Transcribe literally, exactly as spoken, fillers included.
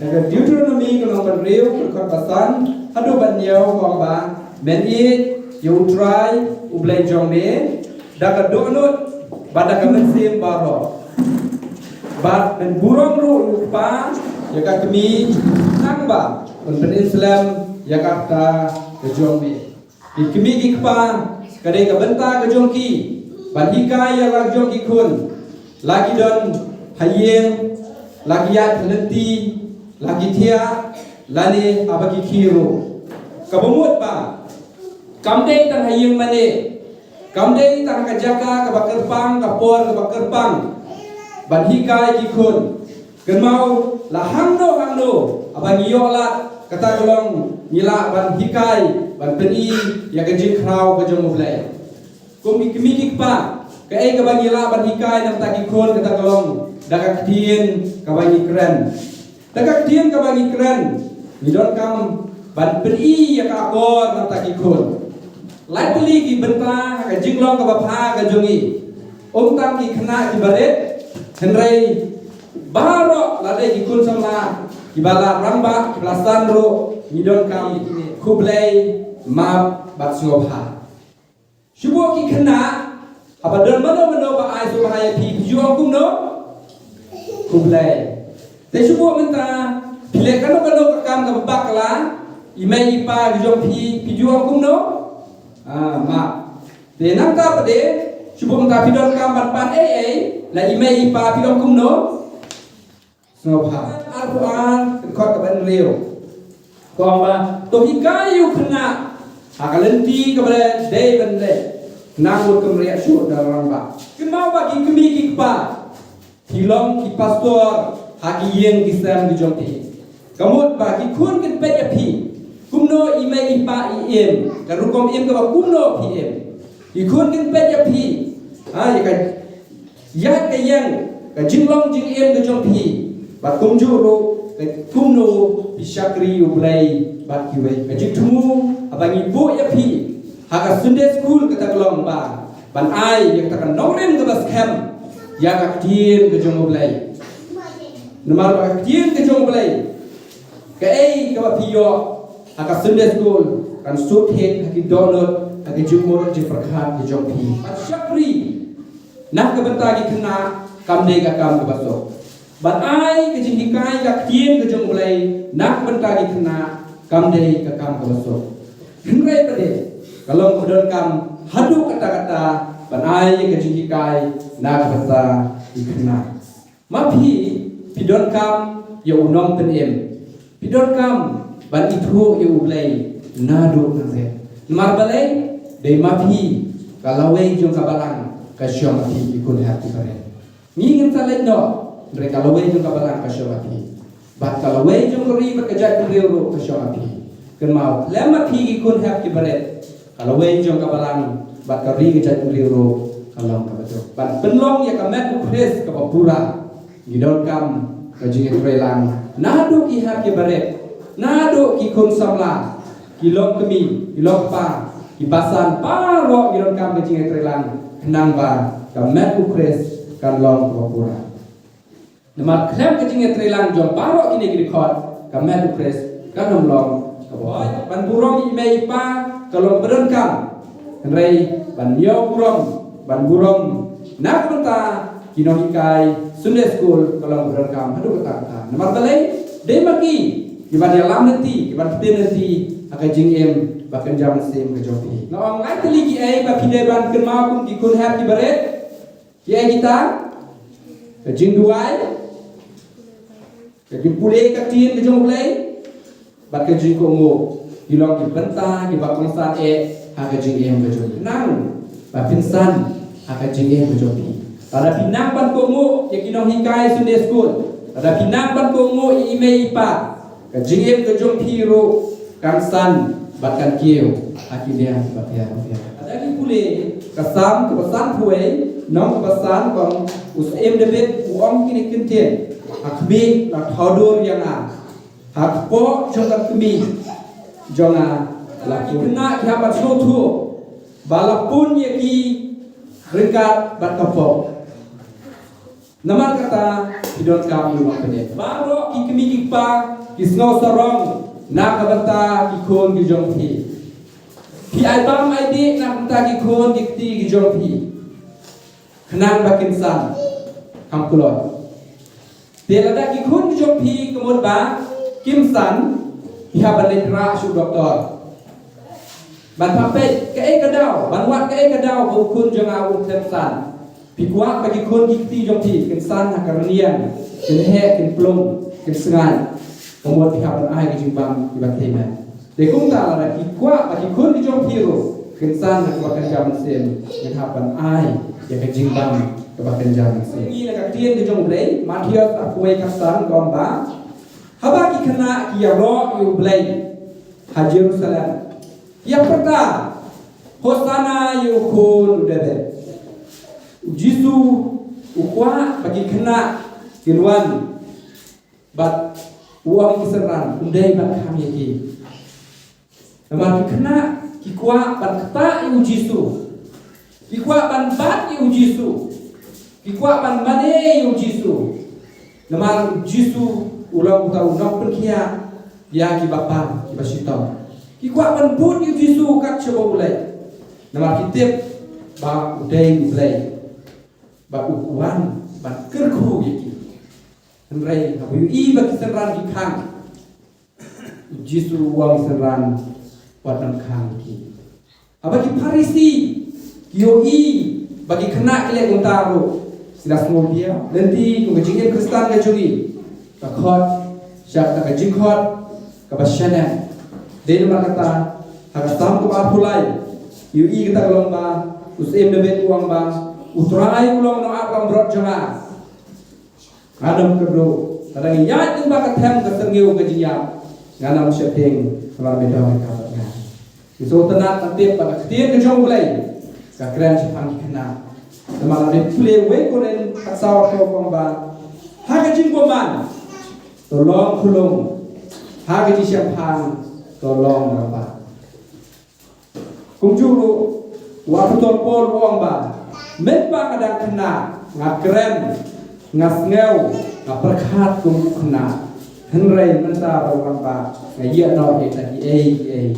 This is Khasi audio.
Na ka Deuteronomi ka lynnong ba hynriew, ka dkhot ba san haduh ba hynñiew, ka ong ba, men ïeit ïa U Trai U Blei jong me da ka dohnud bad da ka mynsiem baroh, bad men burom ruh ïa u kpa ïa ka kmie, khnang ba un pynimslem ïa ka rta ka jong me. Ki kmie ki kpa, ka dei ka bynta ka jong ki ban hikai ïa la ki jong ki khun, la ki don ha ïing, la ki ïaid ha lynti, la ki thiah, lane haba ki khie ruh. Kaba mut ba kam dei tang ha ïing mane, kam dei tang ha ka jaka kaba kyrpang, ka por kaba kyrpang ban hikai ki khun. Kynmaw, la hangno hangno haba ngi ïoh lad, kata ka long ngi lah ban hikai, ban pyni ïa ka jingkhraw ka jong U Blei. Kum ki kmie ki kpa, kaei kaba ngi lah ban hikai na bynta ki khun, kata ka long da ka ktien kaba ngi kren. Da ka ktien kaba ngi kren, ngi donkam ban pyni ïa ka akor na bynta ki khun. Lai tylli ki bynta ha ka jinglong kaba bha ka jong ngi. Ym tang ki khynnah kiba rit, hynrei baroh, lada ki khun samla kiba la rangbah, kiba la san ruh, ngi donkam khublei, map bad sngewbha. Shu buh ki khynnah, haba don mano mano ba ai sngewbha ïa phi, phi ju ong kumno? Khublei. Te shu buh mynta, phi leh kano kano ka kam kaba bakla, i mei i pa ki jong phi, phi ju ong kumno? Ah, map. Te nangta pat de, shu buh mynta phi donkam ban pan ei ei, la i mei i pa phi ong kumno? Sngewbha. Arphew ar, dkhot kaba hynriew, ka ong ba, to hikai ïa u khynnah ha ka lynti kaba dei ban leh, khnang ba un kynriah shuh da la rangbah. Kynmaw ba ki kmie ki kpa, phi long ki pastor ha ki ïing ki sem ki jong phi. Ka mut ba ki khun kin peit ïa phi kumno i mei i pa i im, ka rukom im kaba kumno phi im. Ki khun kin peit ïa phi, ha, ïa ka ïaid ka ïeng, ka jinglong jingim ka jong phi, bad kumjuh ruh ka kumno phi shakri U Blei bad kiwei. Ka jingthmu haba ngi buh ïa phi ha ka Sunday School, kata ka long ba ban ai ïa kata ka nongrim kaba skhem ïa ka ktien ka jong U Blei. Namar ba ka ktien ka jong U Blei, kaei kaba phi ïoh ha ka Sunday School kan sut thik ha ki dohnud, ha ki jingmut jingpyrkhat ki jong phi. Ban shakri na ka bynta ki khynnah kam dei ka kam kaba suk. Ban ai ka jinghikai ka ktien ka jong U Blei na ka bynta ki khynnah kam dei ka kam kaba suk. Hynrei pat de, ka long kaba donkam haduh katta katta ban ai ka jinghikai na ka bynta ki khynnah. Ma phi, phi donkam ïa u nongpynim. Phi donkam ban ithuh ïa U Blei naduh nangta. Namar balei? Dei ma phi ka lawei jong ka balang ka shong ha phi, ki khun hep ki barit. Ngi ngin sa leit noh, hynrei ka lawei jong ka balang ka shong ha phi. Bad ka lawei jong ka ri bad ka jaitbynriew ruh ka shong ha phi. Kynmaw, khlem ma phi, ki khun hep ki barit, ka lawei jong ka balang bad ka ri ka jaitbynriew ruh ka long kaba duk. Ban pynlong ïa ka met U Khrist kaba pura, ngi donkam ka jingïatreilang naduh ki hep ki barit, naduh ki khun samla, ki longkmie, ki longkpa, ki basan, baroh ngi donkam ka jingïatreilang, khnang ba ka met U Khrist kan long kaba pura. Namar khlem ka jingïatreilang jong baroh kine ki dkhot, ka met U Khrist kan ym long kaba pura. Ban burom ïa i mei i pa ka long kaba donkam. Hynrei ban ïoh burom, ban burom na ka bynta ki nonghikai Sunday School ka long kaba donkam haduh katta katta. Namar balei? Dei ma ki kiban ïalam lynti, kiban pynlynti ha ka jingim ba kynja mynsiem ka jong phi. Nga ong lai tylli kiei ba phi dei ban kynmaw kum ki khun hep ki barit. Kiei kita? Ka jingduwai, ka jingpule ka ktien ka jong U Blei, bad ka jingkohnguh. Ki long ki bynta kiba kongsan eh ha ka jingim ka jong phi. Nang ba phin san ha ka jingim ka jong phi. Lada phi nang ban kohnguh ïa ki nonghikai Sunday School, lada phi nang ban kohnguh ïa i mei i pa, ka jingim ka jong phi ruh kan san bad kan kiew ha ki liang bapher bapher. Lada ngi pule ka Salm kaba sanphew wei, lynnong kaba san, ka ong, u Syiem David u ong kine ki kyntien: Ha khmih la thaw dur ïa nga, ha kpoh jong ka kmie jong nga la pun. Ki khynnah ki hap ban sngewthuh ba la pun ïa ki ryngkat bad ka pop. Namar kata, phi donkam ïa u nongpynim. Baroh ki kmie ki kpa ki sngew sarong na ka bynta ki khun ki jong phi. Phi ai bam ai dih na ka bynta ki khun ki kti ki jong phi, khnang ba kin san, kam kloi. Te lada ki khun ki jong phi ka mut ba kim san, phi hap ban leit rah sha u doktor ban peit kaei ka daw, ban wad kaei ka daw ba u khun jong nga um khlem san. Phi kwah ba ki khun ki kti jong phi kin san ha ka rynïeng, kin heh, kin plung, kin sngaid? Ka mut phi hap ban ai ka jingbam kaba thymmai. Te kumta lada phi kwah ba ki khun ki jong phi ruh kin san ha kaba kynja mynsiem, phin hap ban ai ïa ka jingbam kaba kynja mynsiem. Ngi na ka ktien ka jong U Blei, Mathaios arphew wei khatsan ka ong ba, haba ki khynnah ki ïaroh ïa U Blei ha Jerusalem, ki ïapyrta, Hosana ïa u khun u David. U Jisu u kwah ba ki khynnah kin wan, bad u ong ïa ki synran, um dei ban khang ïa ki. Namar ki khynnah ki kwah ban ktah ïa u Jisu. Ki kwah ban bat ïa u Jisu. Ki kwah ban mane ïa u Jisu. Namar u Jisu u long uta u nongpynkhiah ïa kiba pang, kiba shitom. Ki kwah ban bud ïa u Jisu kat shaba u leit. Namar ki tip ba u dei U Blei, ba u wan ban kyrkhu ïa ki. Hynrei haba u ïohi ba ki synran ki khang, u Jisu u ong ïa ki synran, wat nang khang ïa ki. Haba ki Pharisi ki ïohi ba ki khynnah ki leh kumta ruh, ki la sngewbha. Lynti kum ka jingim Khristan ka jong ngi, ka khot sha kata ka jingkhot kaba shaneng. Dei namar kata, ha ka Salm kaba arphew lai, ïohi kata ka long ba u Syiem David u ong ba, U Trai u long nongaplangbrot jong nga. Ngan ym kyrduh. Lada ngi ïaid lyngba ka them ka syrngiew ka jingïap, ngan ym sheptieng, namar me don ryngkat bad nga. Ngi sngewtynnat ban tip ba ka ktien ka jong U Blei ka kren shaphang ki khynnah. Namar lada ngi pule wei Korinth khatsaw ka ong ba, ha ka jingbymman to long khulung, ha ka jingshemphang to long rangbah. Kumjuh ruh u apostol Paul u ong ba, mynba nga dang khynnah nga kren, nga sngew, nga pyrkhat kum u khynnah. Hynrei mynta ba nga rangbah, nga ïeh noh ïa kita kiei kiei